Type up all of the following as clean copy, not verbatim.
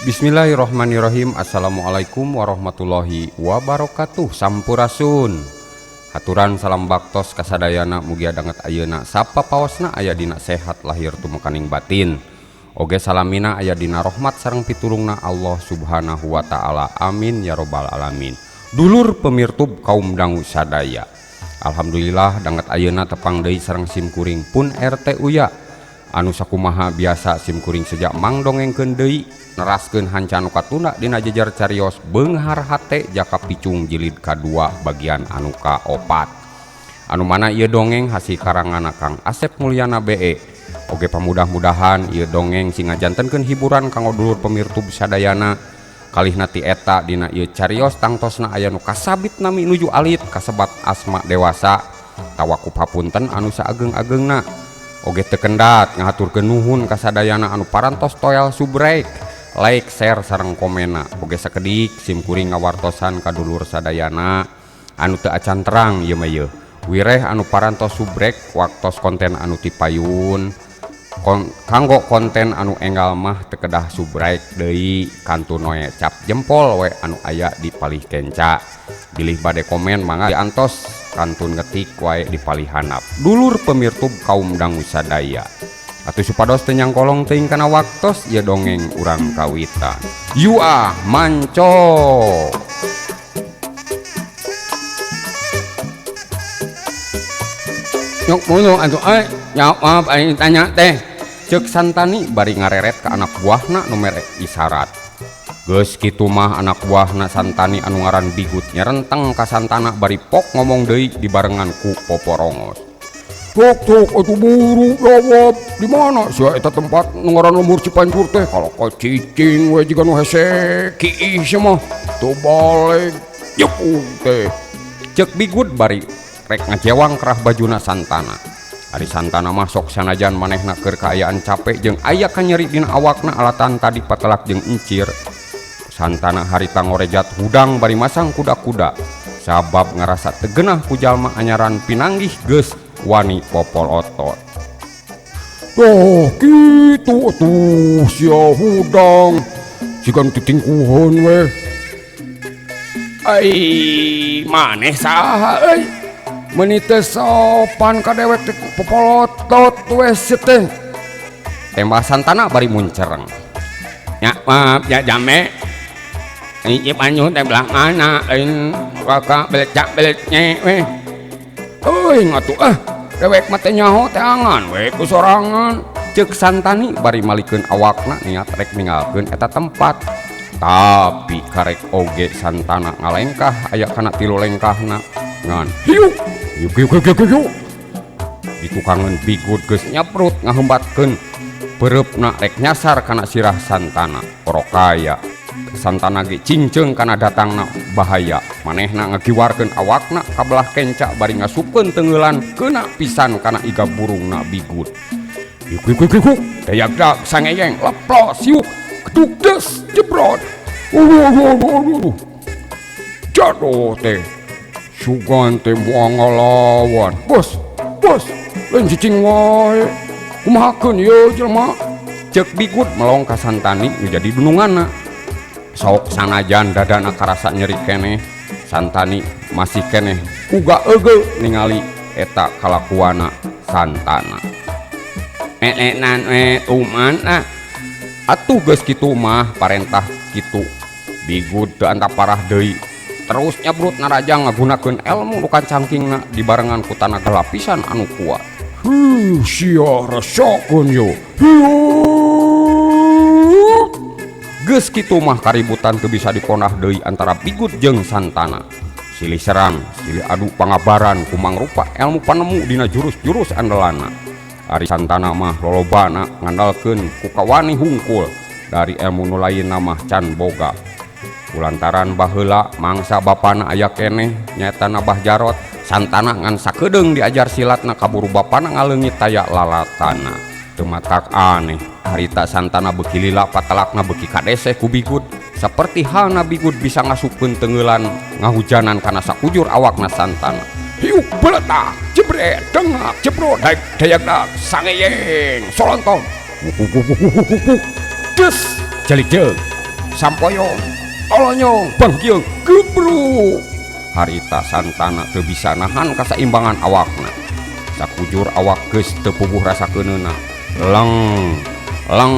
Bismillahirrahmanirrahim. Assalamualaikum warahmatullahi wabarakatuh. Sampurasun. Haturan salam baktos kasadayana, mugia danget ayeuna sapapaosna aya dina sehat lahir tumekaning batin. Oge salamina aya dina rahmat sareng pitulungna Allah Subhanahu wa taala. Amin ya robbal alamin. Dulur pemirtub kaum dangu sadaya. Alhamdulillah danget ayeuna tepang deui sareng simkuring pun RT Uya. Anu sakumaha biasa simkuring sejak mang dongengkeun deui neraskeun hanca nu katunda dina jejer carios beunghar hate Jaka Picung jilid kadua bagian anu kaopat. Anu mana ieu dongeng hasil karanganna Kang Asep Mulyana BE. Oge pamudah-mudahan ieu dongeng sing ngajantenkeun hiburan kanggo dulur pemirtub sadayana. Kalihna ti eta dina ieu carios tangtosna aya nu kasabit nami nuju alit kasebat asma dewasa. Tawakup hapunten anu saageng-agengna. Oge teu kendat ngahaturkeun nuhun kasadayana anu parantos toel subrek, like, share sareng komena. Oge sakedik simkuring ngawartosan ka dulur sadayana anu teu acan terang ieu mah yeuh. Wireh anu parantos subrek waktos konten anu tipayun. Kanggo konten anu enggal mah teu kedah subrek deui, kantun we cap jempol we anu aya di palih kenca. Bilih bade komen mangga diantos kantun ngetik wae di palih handap. Dulur pemirtub kaum dangu sadaya. Atuh supados teu nyangkolong teuing kana waktos ieu dongeng urang kawitan. Yuah manco. Nyok mulu atuh euy, jawab aing tanya teh. Ceuk Santani bari ngareret ka anak buahna nu mere isarat. Geus kitu mah anak buahna Santani anu ngaran Bigut nyerenteng ka Santana bari pok ngomong deui dibarengan ku poporongos. Tuk tuk atuh buru jawab, di mana sia eta tempat nu ngaran lembur Cipancur teh? Kalau ka cicing we jiga nu hese kiih sia mah. Teu baleg jepung teh. Ceuk Bigut bari rek ngajewang kerah bajuna Santana. Ari Santana mah sok sanajan manehna keur kaayaan capek jeung aya kanyeri dina awakna alatan tadi patelak jeung encir. Santana harita ngorejat hudang bari masang kuda-kuda sabab ngarasa tegenah ku jalma anyaran pinanggih geus wani popol otot. Tuh kitu atuh sia hudang siga nu titingkuheun we. Ai maneh saha euy? Meuni teu sopan ka dewek teh popolotot we sia teh. Tembah Santana bari muncereng. Nya maaf ya jame. Ini Cipanjur teh belah mana? Lain kakak belecak belecnya we. Euy ngatuh ah, dewek mah teh nyaho teh angan we ku sorangan. Ceuk Santani bari malikeun awakna niat rek ninggalkeun eta tempat. Tapi karek oge Santana ngalengkah aya kana tilu lengkahna ngan hiuk hiuk hiuk hiuk hiuk hiuk. Ditukangeun Bigut geus nyaprut ngahembatkeun peureupna rek nyasar kana sirah Santana. Orokaya Santana ge cingceung kana datangna bahaya. Manehna ngagiwarkeun awakna ka belah kenca bari ngasupkeun teungeulan keuna pisan kana iga burungna Bigut. Hiuk hiuk hiuk hiuk dayak sangeyeng leplos hiuk geduk des jebrot. Aduh aduh aduh aduh. Jatuh teh. Sugan teh moal ngalawan. Bos, bos, lain cicing wae. Kumahakeun ieu jelema? Ceuk Bigut melong ka Santani nu jadi dununganna. Sok sanajan dadana karasa nyeri keneh, Santani masih keneh uga eugeul ningali eta kalakuana Santana. Elenan we tuman ah. Atuh geus kitu mah parentah kitu. Bigut teu antap parah deui. Terus nyabrut narajang ngagunakeun elmu nu kacangkingna dibarengan ku tanaga lapisan anu kuat. Huh, sia rasakeun yo. Hiup. Geus kitu mah kaributan teu bisa diponah deui antara Bigut jeung Santana. Silih serang, silih adu pangabaran ku mangrupa elmu panemu dina jurus-jurus andelana. Ari Santana mah lolobana ngandalkeun ku kawani hungkul dari elmu nu lainna mah can boga. Kulantaran baheula mangsa bapana aya keneh nyaeta Abah Jarot, Santana ngan sakedeung diajar silatna kaburu bapana ngaleungit taya lalatana. Teu matak aneh harita Santana beuki lila patelakna beuki kadeseh ku Bigut. Saperti halna Bigut bisa ngasupkeun teungeulan ngahujanan kana sakujur awakna Santana. Hiuk beletak jebret dengak jebrot daek dayak dak sangeyeng solonton. Des jalik jeung. Sampoyong, tolonyong, bangkiung, gebruk. Harita Santana teu bisa nahan kasaimbangan awakna. Sakujur awak geus teu puguh rasa keuneuna. Leng, leng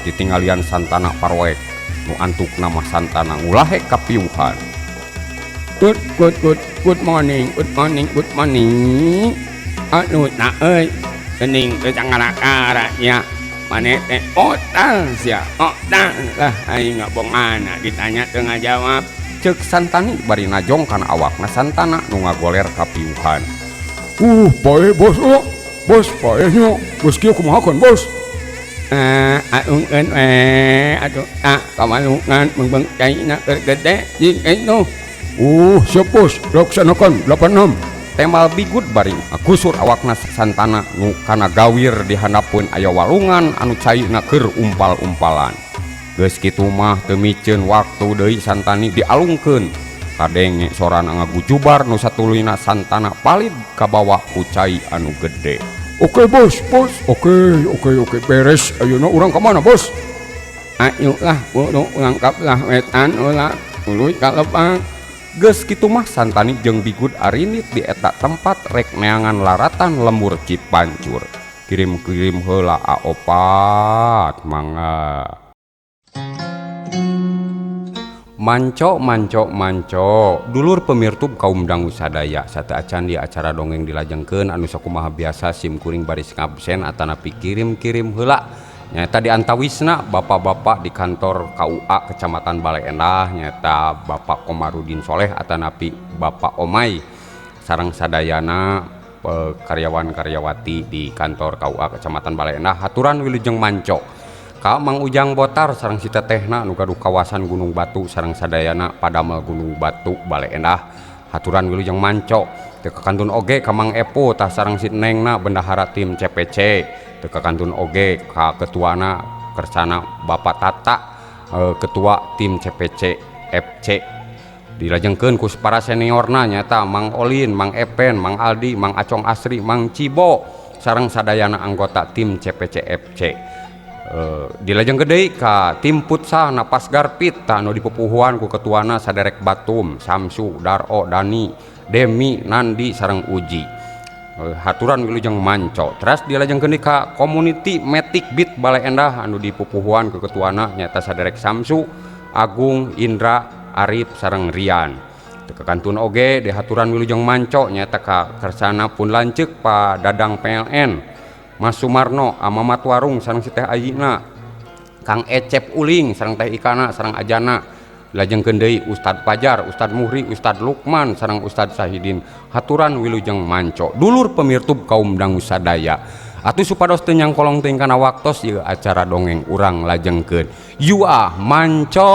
ditinggalian Santana parwek. Nu antukna mah Santana ngulahek kapiuhan. Good good good good morning, good morning, good morning. Aduh, nah euy, geuning teu cangara-kara nya. Maneh teh otal sia, otal lah aing ngabongana ditanya teu ngajawab. Ceuk Santani bari najong kana awakna Santana nu ngagoler kapiuhan. Paeh bos, oh. Bos paeh nya. Bos kieu kumahakeun bos? Alungkeun we atuh ah kamalungan meungbeng caina keur gede jeung itu. Siap bos, laksanakan 86. Tembal Bigut bari kusur awakna Santana nu kana gawir di handapeun aya walungan anu caina keur umpal-umpalan. Geus kitu mah teu miceun waktu deui Santani dialungkeun. Kadenge sorana ngagujubar nu satuluyna Santana palid kabawa ku cai anu gede. Oke bos, bos. Oke, oke, oke, beres. Ayeuna urang ka mana bos? Ayo lah, buru langkap lah wetan ulah tuluy ka lebak. Geus kitu mah Santani jeung Bigut arinit di eta tempat rek neangan laratan lembur Cipancur. Kirim-kirim heula A4 mangga. Manco manco manco dulur pemirtub kaum dangu sadaya sate acan di acara dongeng dilajengkeun anu sakumaha biasa sim kuring baris ngabsen atanapi kirim-kirim heula nyaeta di antawisna bapak-bapak di kantor KUA Kecamatan Bale Endah nyaeta Bapak Komarudin Soleh atanapi Bapak Omay sareng sadayana karyawan-karyawati di kantor KUA Kecamatan Bale Endah haturan wilujeng manco ka Mang Ujang Botar sareng si tetehna nu gaduh kawasan Gunung Batu sareng sadayana padamel Gunung Batu Bale Endah haturan wilujeng manco teu kakantun oge ka Mang Epo tah sareng si Nengna bendahara tim CPC teu kakantun oge ka ketuana kersana Bapak Tata ketua tim CPC FC dilajengkeun ku para seniorna nyaeta Mang Olin, Mang Epen, Mang Aldi, Mang Acong Asri, Mang Cibo sareng sadayana anggota tim CPC FC. Dilajeng gede ka tim futsal Napas Garpit tah anu dipupuhuan ku ketuana saderek Batum, Samsu, Daro, Dani, Demi, Nandi sareng Uji. Haturan wilujeng manco. Teras dilajengkeun deui ka community Matic Beat Bale Endah anu dipupuhuan ku ketuana nyaeta saderek Samsu, Agung, Indra, Arif sareng Rian. Teu kakantun oge dihaturan wilujeng manco nyaeta ka kersana pun lanceuk Pa Dadang PLN. Mas Sumarno, Amamat Warung sareng si Teh Ayina, Kang Ecep Uling sareng Teh Ikana sareng Ajana, dilajengkeun deui Ustad Pajar, Ustad Muhri, Ustad Lukman sareng Ustad Sahidin. Haturan wilujeng manco. Dulur pemirtub kaum dangu sadaya. Atuh supados teu nyangkolong teuing kana waktos ieu acara dongeng urang lajengkeun. Yuah manco.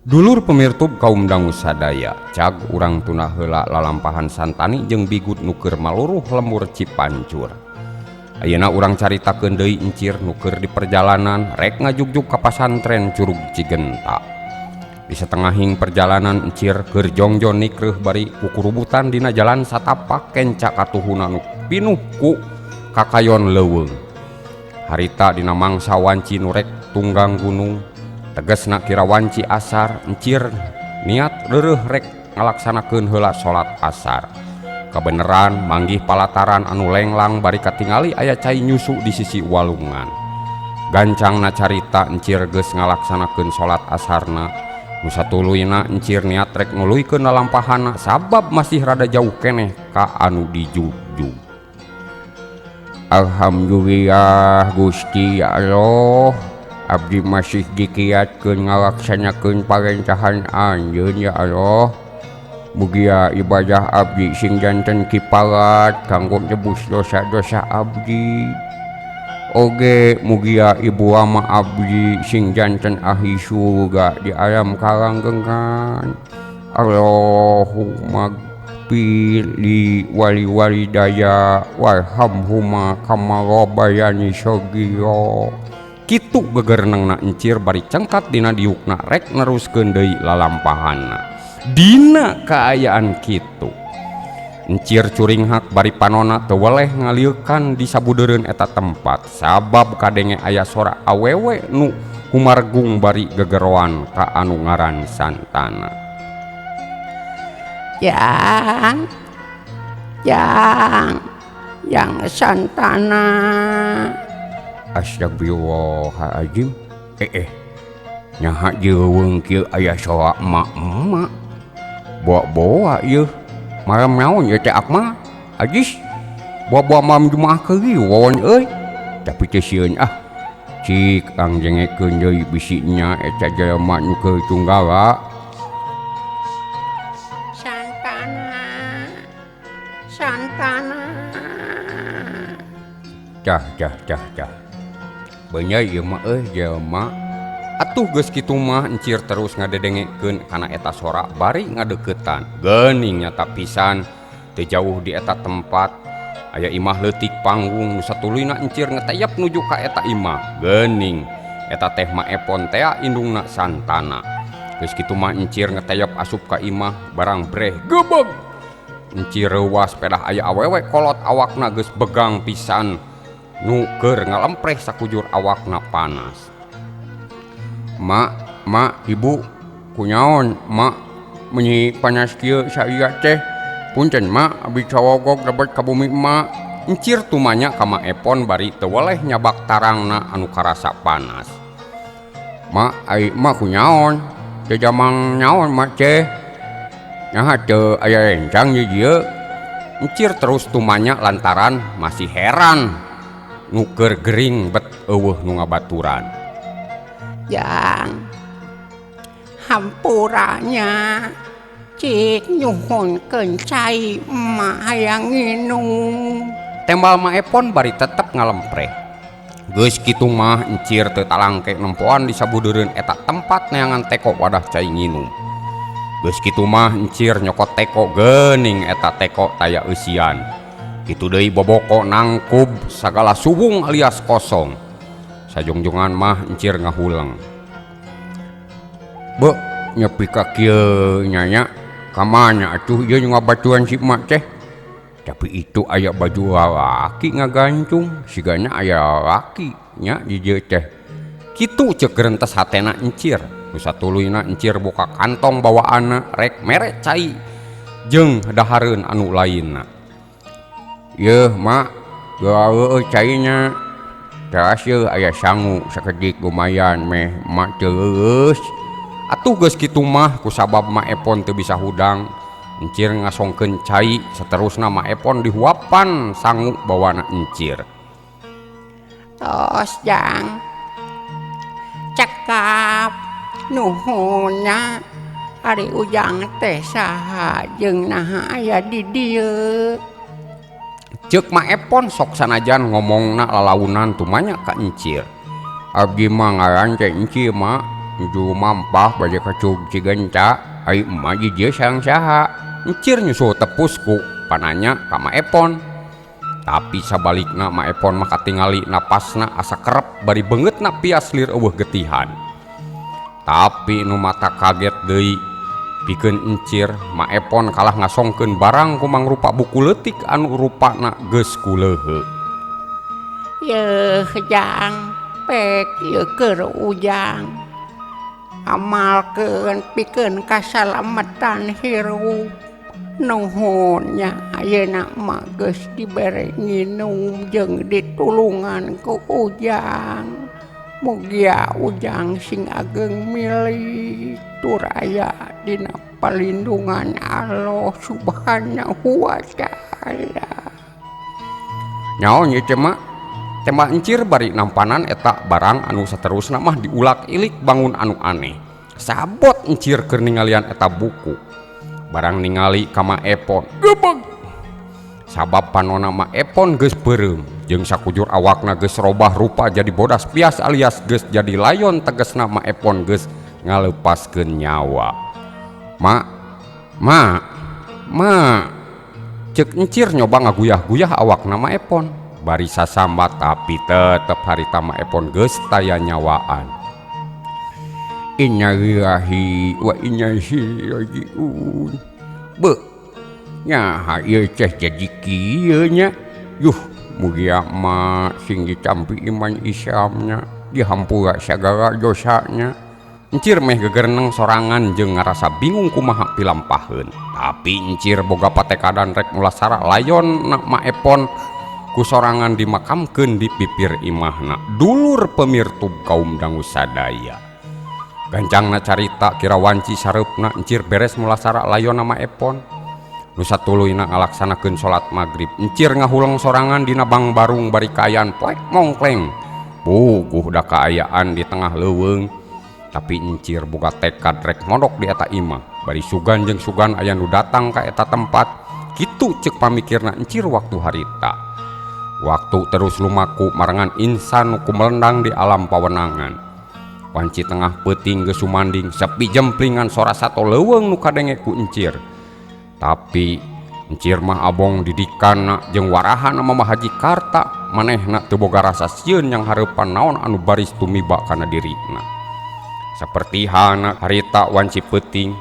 Dulur pemirtub kaum dangu sadaya, cag urang tuna heula lalampahan Santani jeung Bigut nu keur maluruh lembur Cipancur. Ayeuna urang caritakeun deui encir nu keur di perjalanan rek ngajugjug ka pasantren Curug Cigenta. Di satengahing perjalanan encir keur jongjon nikreuh bari kukurubutan dina jalan satapak kenca katuhuna nu pinuh ku kakayon leuweung. Harita dina mangsa wanci nu rek tunggang gunung, tegesna kira wanci asar, encir niat reureuh rek ngalaksanakeun heula salat asar. Kabeneran manggih palataran anu lenglang bari katingali aya cai nyusu di sisi walungan. Gancangna carita encir geus ngalaksanakeun salat asarna. Nu satuluyna encir niat rek nuluykeun lalampahana sabab masih rada jauh keneh ka anu dijugjug. Alhamdulillah Gusti ya Allah, abdi masih dikiatkeun ngalaksanakeun parentahan anjeun ya Allah. Mugia ibadah abdi sing janten kiparat kanggo nebus dosa-dosa abdi. Oge mugia ibu ama abdi sing janten ahli surga di alam karanggengan. Allahumma gfirli wali walidaya warhamhuma kama rabbayani shaghira. Kitu gegerenengna encir bari cengkat dina diukna rek neruskeun deui lalampahanna. Dina kaayaan kitu Encir curinghak bari panona teu weleh ngalieukan di sabudeureun eta tempat sabab kadenge aya sora awewe nu humargung bari gegeroan ka anu ngaran Santana. Jang, jang, jang Santana. Astagfirullahaladzim. Nyaha jeuweung kieu aya sora emak-emak. Boa-boa ieu. Malam naon ieu teh Akmal? Ajis. Boa-boa malam Jumaah kliwon euy. Tapi teu sieun ah. Cik ang jengekeun deui bisi nya eta jelema nu keur tunggala. Santana. Santana. Cah cah cah cah. Beunyeut ieu mah euy jelema. Atuh geus kitu mah encir terus ngadedengekeun kana eta sora bari ngadeukeutan. Geuning nyata pisan teu jauh di eta tempat aya imah leutik panggung nu satuluyna encir ngeteyep nuju ka eta imah. Geuning eta teh Ma Epon tea indungna Santana. Geus kitu mah encir ngeteyep asup ka imah barang breh gebeg. Encir reuwas pedah aya awewe kolot awakna geus begang pisan nu keur ngalempreh sakujur awakna panas. Mak, mak, ibu, kunyaon, mak, menyi panas kieu saia teh. Punten mak, abi cawogog lebet ka bumi mak. Encir tumanya ka Ma Epon bari teu weleh nyabak tarangna anu karasa panas. Mak, ai mak kunyaon, teu jamang nyaon mak teh. Nyaha teu aya rencang di dieu. Encir terus tumanya lantaran masih heran nu keur gering bet eueuh nu ngabaturan. Jang, hampuranya cik nyuhunkeun cai emak hayang nginum. Tembal Ma Epon bari tetep ngalempreh. Geus kitu mah encir teu talangke nempoan di sabudeureun eta tempat neangan teko wadah cai nginum. Geus kitu mah encir nyokot teko geuning eta teko taya eusian. Kitu deui boboko nangkub sagala suwung alias kosong. Sajongjongan mah encir ngahuleng. Be, nyepi ka kieu nyanya, kamana atuh ieu ngabatuan si emak teh? Tapi itu aya baju lalaki ngagancung, sigana aya lalaki nya di dieu teh. Kitu ceuk gerentes hatena encir. Nu satuluyna encir buka kantong bawaanna rek mere cai jeung dahareun anu lainna. Yeuh mak, geura eueuh caina. Teras yeuh aya sangu sakedik lumayan meh mak teu leuleus. Atuh geus kitu mah kusabab Ma Epon teu bisa hudang, encir ngasongkeun cai saterusna Ma Epon dihuapan sangu bawana encir. Tos jang, cekap nuhunnya ari ujang teh saha jeung naha aya di dieu. Ceuk Ma Epon sok sanajan ngomongna lalaunan tumanya ka encir. Abdi mah ngaran teh encir mak, nuju mampah bade ka Cug Cigenca, ai emak di dieu sareng saha? Encir nyusul tepus ku pananya ka Ma Epon. Tapi sabalikna Ma Epon mah katingali napasna asa kerep bari beungeutna pias lir eueuh getihan. Tapi nu mata kaget deui pikeun encir, Ma Epon kalah ngasongkeun barang ku mangrupa buku leutik anu rupana geus kuleuheuk. Yeuh jang, pek ieu keur ujang. Amalkeun pikeun kasalametan hirup. Nuhun nya ayeuna mah geus dibere nginum jeung ditulungan ku ujang. Mugia ujang sing ageng milik tur aya dina palindungan Allah Subhanahu wa Ta'ala. Nyaon ieu teh mak? Tembak encir bari nampanan eta barang anu saterusna mah diulak-ilik bangun anu aneh. Sabot encir keur ningalian eta buku. Barang ningali ka Ma Epon, gebeg. Sabab panona Ma Epon geus beureum jeung sakujur awakna geus robah rupa jadi bodas pias alias geus jadi layon tegesna Ma Epon geus ngaleupaskeun nyawa. Mak, mak, mak. Ceuk encir nyoba ngaguyah-guyah awakna Ma Epon. Bari sasambat tapi tetep harita Ma Epon geus taya nyawaan. Innalillahi wa inna ilaihi rajiun. Be, Nyaha ieu teh jadi kieu nya. Yuh, mugia mah sing ditampi iman Islamnya, dihampura sagala dosanya. Encir meh gegereneng sorangan jeung ngarasa bingung kumaha pilampaheun. Tapi encir boga patekadan rek mulasara layon na Ma Epon ku sorangan dimakamkeun di pipir imahna dulur pemirtub kaum dangu sadaya. Gancangna carita kira wanci sareupna encir beres mulasara layon na Ma Epon. Nu satuluyna ngalaksanakeun salat magrib. Encir ngahuleng sorangan dina bangbarung bari kaayaan poek mongkleng. Puguh da kaayaan di tengah leuweung. Tapi encir boga tekad rek mondok di eta imah. Bari sugan jeung sugan aya nu datang ka eta tempat. Kitu ceuk pamikirna encir waktu harita. Waktu terus lumaku marengan insan nu kumelendang di alam pawenangan. Wanci tengah peuting geus sumanding sepi jemplingan sora sato leuweung nu kadenge ku encir. Tapi encir mah abong didikanna jeung warahana Mama Haji Karta manehna teu boga rasa sieun yang hareupan naon anu baris tumiba kana dirina. Saperti halna harita wanci peuting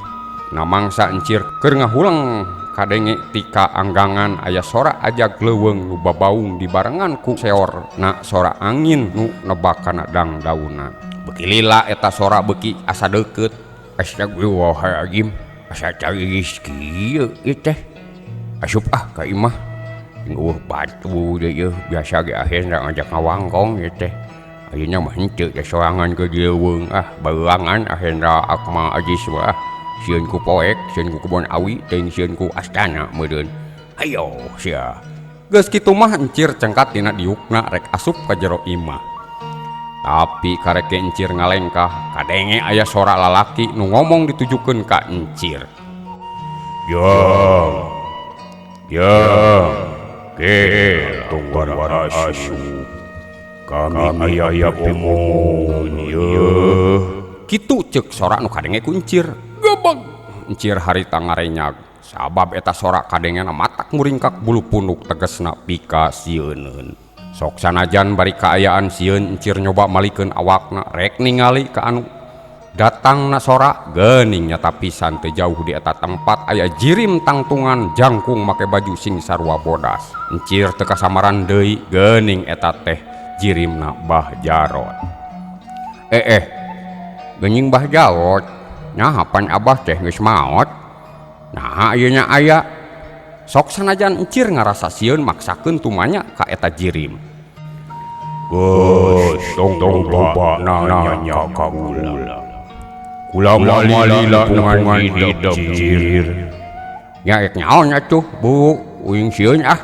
na mangsa encir keur ngahuleng kadenge tika anggangan aya sora ajag leuweung nu babaung dibarengan ku seor na sora angin nu nebak kana dangdauna. Beuki lila eta sora beuki asa deukeut. Astagfirullahaladzim, asa cariis kieu ieu teh. Asup ah ka imah. Eueuh batu deui ieu biasa ge akhirna ngajak ngawangkong ieu teh. Ayeuna mah henteu teh sorangan ke leuweung ah baruangan akhirna Akmal Aziz mah ah. Sieun ku poek, sieun ku kebon awi, teuing sieun ku astana meureun. Hayo sia. Geus kitu mah encir cengkat dina diukna rek asup ka jero imah. Tapi karek ge encir ngalengkah, kadenge aya sora lalaki nu ngomong ditujukeun ka encir. Jang. Jang. Ke tong asup. Kami aya omong ieu. Kitu ceuk sora nu kadenge ku encir. Gebeg. Encir harita ngarenyag. Sabab eta sora kadengena matak muringkak bulu punduk tegesna pika sieuneun. Sok sanajan bari kaayaan sieun encir nyoba malikeun awakna rek ningali ka anu datangna sora geuning nyata pisan teu jauh di eta tempat aya jirim tangtungan jangkung make baju sing sarua bodas. Encir teu kasamaran deui geuning eta teh jirimna Bah Jarot. Geuning Bah Jarot. Nyaha pan abah teh geus maot. Naha ieu nya aya. Sok sanajan encir ngarasa sieun maksakeun tumanya ka eta jirim. Geus tong loba nanya ka kula. Kula malila nepungan hidep jir. Nya ek nyaon atuh Bu, uing sieun ah.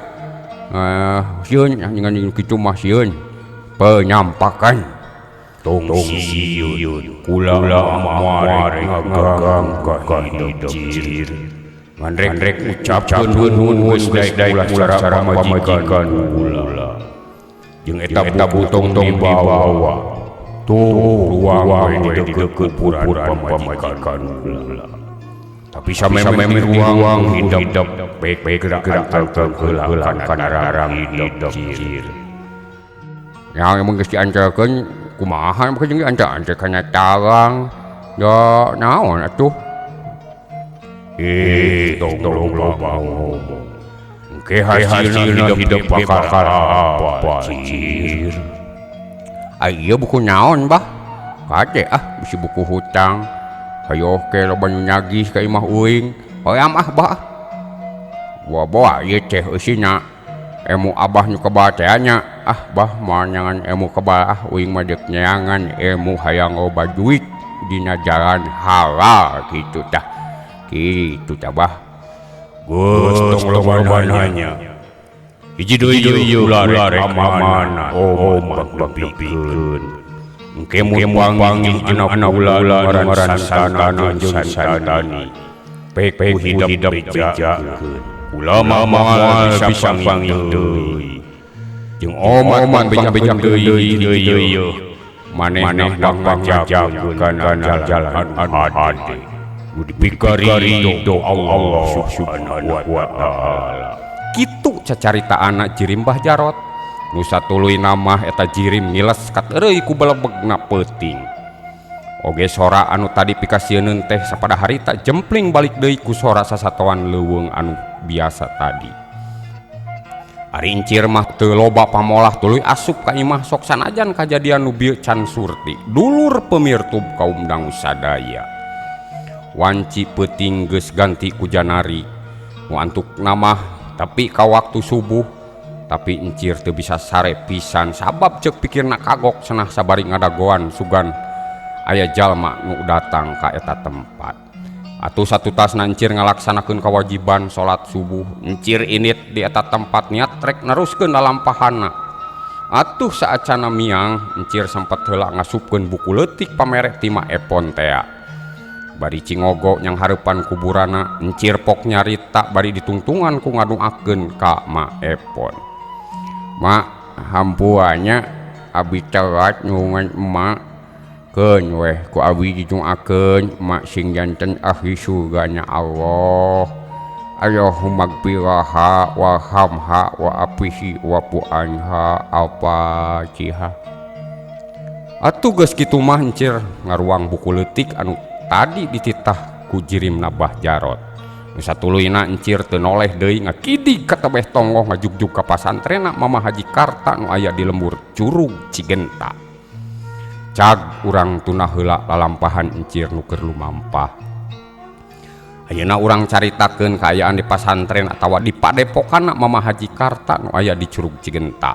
Sieun ngan kitu mah sieun. Penyampakan. Tong sieun kula moal ngagang ka hidep jir. Ngan rek ucapkeun nuhun geus daek kula sareng pamajikan kula. Jeung eta butong dibawa. Tuh ruang we di deukeut kuburan pamajikan kula. Tapi samemeh ruang hidep baik gerak antelkeun heula kana rarang hidep jir. Nya mun geus diantelkeun kumaha mun jeung diantel-antel kana tarang. Da naon atuh? Tong loba ngomong. Engke hasilna hidup bakal apa jir. Ieu buku naon bah? Kade ah bisi buku hutang. Hayoh ke loba nu nagih ka imah uing. Hoyam ah bah. Boa-boa ieu teh eusina. Emu abah nu kebal teh nya. Ah bah moal nyangan emu kebal ah uing mah deuk nyeangan emu hayang loba duit dina jalan halal kitu tah. Kitu tah bah. Geus tong loba nanya. Hiji deui kula rek amanat omat nepikeun. Engke mun panggih jeung anak kula ngaran Santana jeung Santani. Pek ku hidep bejakeun. Kula mah moal bisa panggih deui. Jeung omat bejakeun deui deui. Manehna pangajakeun kana jalan hade. Nu dipikari do Allah Subhanahu wa taala. Kitu cacarita anak jirim Bah Jarot. Nu satuluyna mah eta jirim ngiles katereuy ku belebegna peuting. Oge sora anu tadi pikasieun teh sapada harita jempling balik deui ku sora sasatoan leuweung anu biasa tadi. Ari Encir mah teu loba pamolah tuluy asup ka imah sok sanajan kajadian nu bieu can surti. Dulur pemirtub kaum dangu sadaya. Wanci peuting geus ganti ku janari. Nu antukna mah tapi ka waktu subuh tapi Encir teu bisa sare pisan sabab ceuk pikirna kagok cenah sabari ngadagoan sugan aya jalma nu datang ka eta tempat. Atuh satutasna Encir ngalaksanakeun kawajiban salat subuh. Encir init di eta tempat niat rek neruskeun lalampahana. Atuh saacana miang Encir sempet heula ngasupkeun buku leutik pamereh ti Ma Epon tea. Bari cingogo nyang hareupan kuburana Encir pok nyarita bari ditungtungan ku ngadoakeun ka Ma Epon. Ma hampuanya abi telat nyungan emak. Keun weh ku abi didoakeun emak sing janten ahli surgana Allah. Allahumma gfirha warhamha wa afihi wa anha. Al-Fatihah. Atuh geus kitu mah Encir ngaruang buku leutik anu tadi dititah ku jirimna Bah Jarot. Nu satuluyna Encir teu noleh deui ngakidig ka tebeh tonggoh ngajugjug ka pasantrena Mama Haji Karta nu aya di lembur Curug Cigenta. Cag urang tunah heula lalampahan Encir nu keur lumampah. Ayeuna urang caritakeun kaayaan di pasantren atawa di padepokanna Mama Haji Karta nu aya di Curug Cigenta.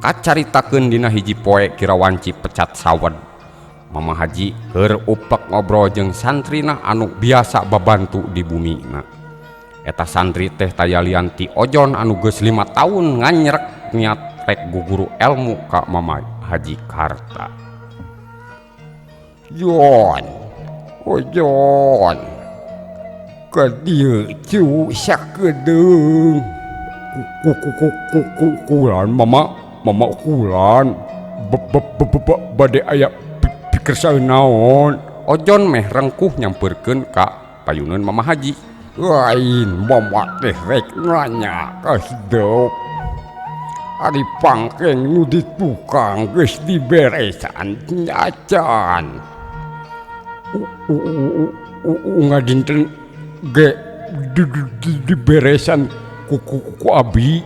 Kacaritakeun dina hiji poe kira wanci pecat sawed. Mama Haji keur upek ngobrol jeung santrina anu biasa babantu di bumina. Eta santri teh taya lian ti Ojon anu geus 5 tahun nganyrek niat rek guguru elmu ka Mama Haji Karta. Jon, Ojon, ka dieu cu sakedeung. Kulan mama, mama kulan. Bade aya pikersa naon. Ojon meh rengkuh nyamperkeun ka payuneun Mama Haji. Lain mama teh rek nanya ka hidup. Ari pangkeng nu di tukang geus diberesan acan. Unga dinten ge diberesan ku abi.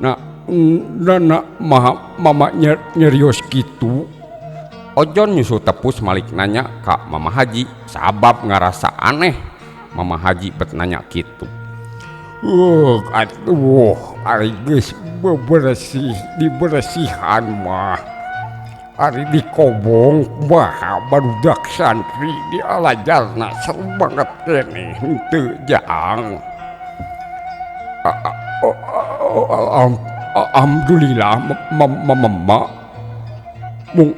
Nah, na mama nyerios kitu. Ojon nyusul tepus malik nanya ka Mama Haji sabab ngarasa aneh Mama Haji bet nanya kitu. Atuh ari geus bebersih dibersihan mah. Ari dikobong mah barudak santri dialajarna seru banget keneh henteu jaang. Alhamdulillah mama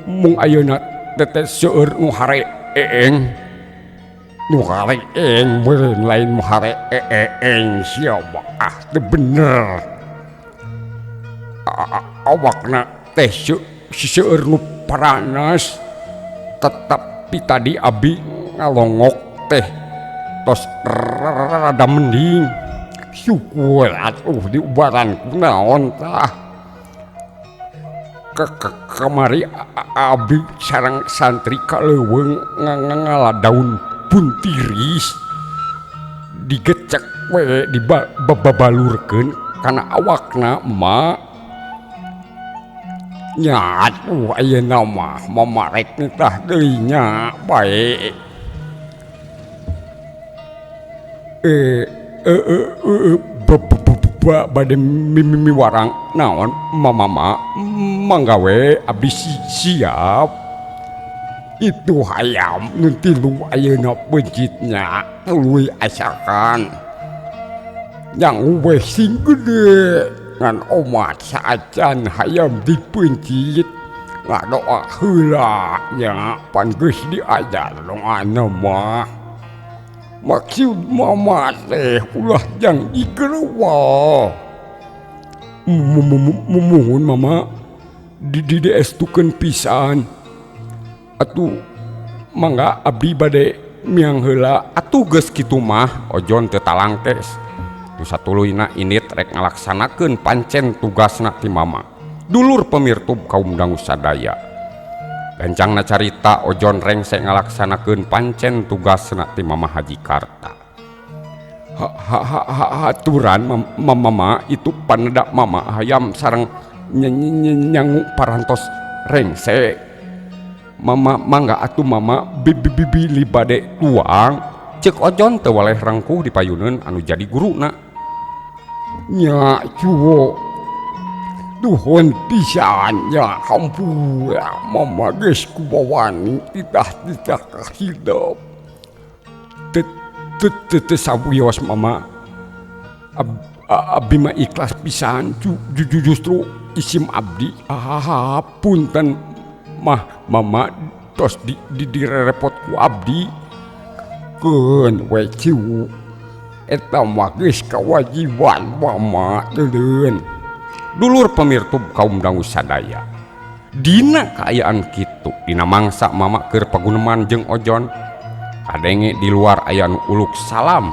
mung ayeuna teteh seueur nu hare eeng. Nu hare eeng meureun lain nu hare eeng sia mah ah teu bener. Awakna teh seueur nu paranas tetapi tadi abi ngalongok teh tos rada mending. Syukur atuh diubaran kunaon tah. Kamari abi sareng santri ka leuweung ngala daun puntiris digecek we dibabalurkeun kana awakna emak. Nya atuh ayeuna mah mamarek nitah deui nya bae. Bade miwarang naon mamama manggawe abdi siap. Itu hayam nu tilu ayeuna peuncitnya tuluy asakan. Yang we sing gede ngan omat saacan hayam dipeuncit ngadoa heula nya pan geus diajar doana mah. Maksud mama teh ulah jang digerewa. Muhun mama di diestukeun pisan. Atuh mangga abdi bade miang heula. Atuh geus kitu mah ojon teu talangtes. Nu satuluyna init rek ngalaksanakeun pancen tugasna ti mama. Dulur pemirtub kaum dangu sadaya. Gancangna carita Ojon rengse ngalaksanakeun pancen tugasna ti Mama Haji Karta. Haturan mama itu paneda mama hayam sareng nyangu parantos rengse. Mama mangga atuh mama bibi bade tuang. Cek Ojon teu waleh rengkuh di payuneun anu jadi guruna. Nya cuwo duhun pisan nya hampura mama geus kubawani titah-titah kahidep. Teu sawios mama. Abdi mah ikhlas pisan justru isim abdi punten mah mama tos direpot ku abdi. Keun we ciu eta mah geus kawajiban mama teuleun. Dulur pemirtub kaum dangu sadaya. Dina kaayaan kitu dina mangsa mama keur paguneman jeung Ojon. Kadenge di luar aya nu uluk salam.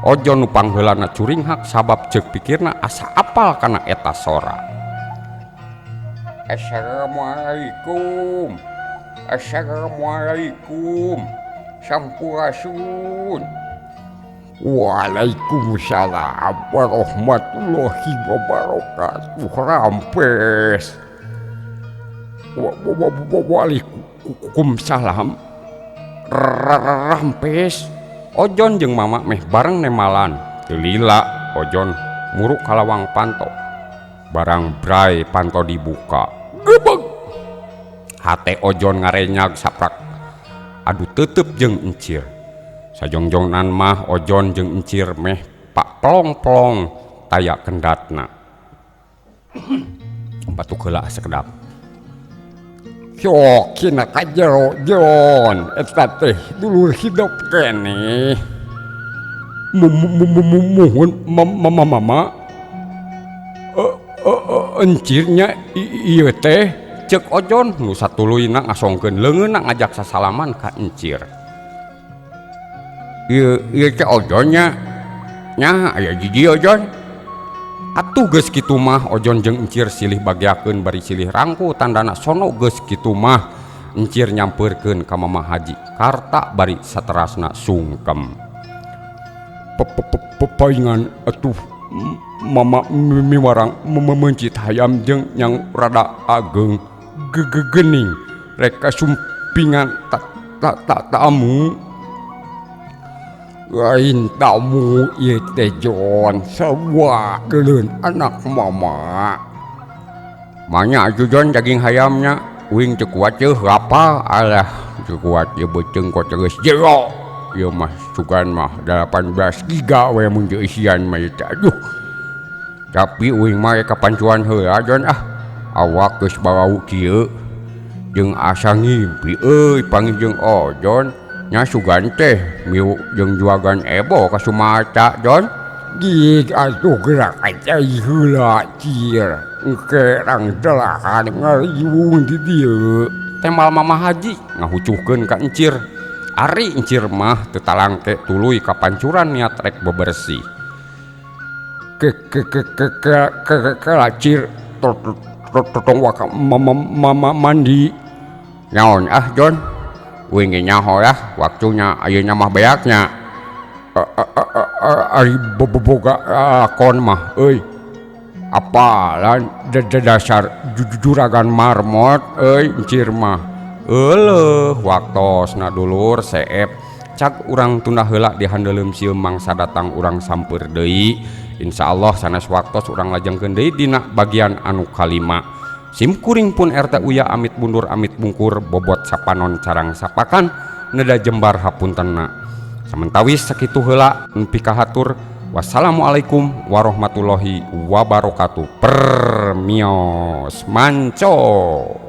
Ojon nu pangheulana curinghak sabab ceuk pikirna asa apal kana eta sora. Assalamualaikum. Assalamualaikum. Sampurasun. Waalaikumsalam warahmatullahi wabarakatuh. Rampes. Waalaikumsalam. Rampes. Ojon jeung mama meh bareng nemalan. Teu lila Ojon muruk kalawang panto. Barang bray panto dibuka. Gebeg. Hate Ojon ngarenyag saprak. Adu tetep jeung encir. Sajongjongnan mah Ojon jeung encir meh pak plong-plong taya kendatna. Batuk heula sakedap. Sok kina ka jero Jon eta teh dulur hidup keneh. Muhun mama encirnya ieu teh cek Ojon nu satuluyna ngasongkeun leungeunna ngajak sasalaman ka encir. Ieu teh Ojonnya nya aya gigi Ojon. Atuh geus kitu mah Ojon jeung encir silih bagiakeun bari silih rangku tandana sono geus kitu mah encir nyampeurkeun ka Mama Haji Karta bari saterasna sungkem. Paingan atuh mama miwarang memencit hayam jeung yang rada ageng gegening rek kasumpingan tak tamu. Lain tamu ieu teh Jon sawa keuleun anak mama. Manya atuh Jon daging hayamnya uing teu kuat teu rapal alah teu kuat ieu beuteung kok geus jero. Ieu mah sugan mah 18 giga we mun teu isian mah ieu teh aduh. Tapi uing mah rek kapancuan heula Jon ah. Awak geus barau kieu jeung asa ngimpi euy panggih jeung Ojon. Nya sugan teh miu jeung juagan ebo ka Sumatera Jon. Gig atuh gerak cai heula cir. Engke rang delahan ngariung di dieu. Temal Mama Haji ngahucuhkeun ka encir. Ari encir mah teu talangke tuluy kapancuran niat rek bebersih. Ke ke ke ke ke ke lacir totong waka mama mandi. Naon ah Jon? Uing ge nyaho lah waktunya ayeuna mah beaknya. Ari boboga lakon mah euy. Apalan dasar juragan marmot euy encir mah. Euleuh waktosna dulur seep cag urang tunda heula di handeuleum sieum mangsa datang urang sampeur deui. Insyaallah sanes waktos urang lajengkeun deui dina bagian anu kalima. Sim kuring pun RT Uya amit mundur amit mungkur bobot sapanon carang sapakan neda jembar hapuntenna. Samentawis sakitu heula nepi ka hatur. Wassalamualaikum warahmatullahi wabarakatuh. Permios manco.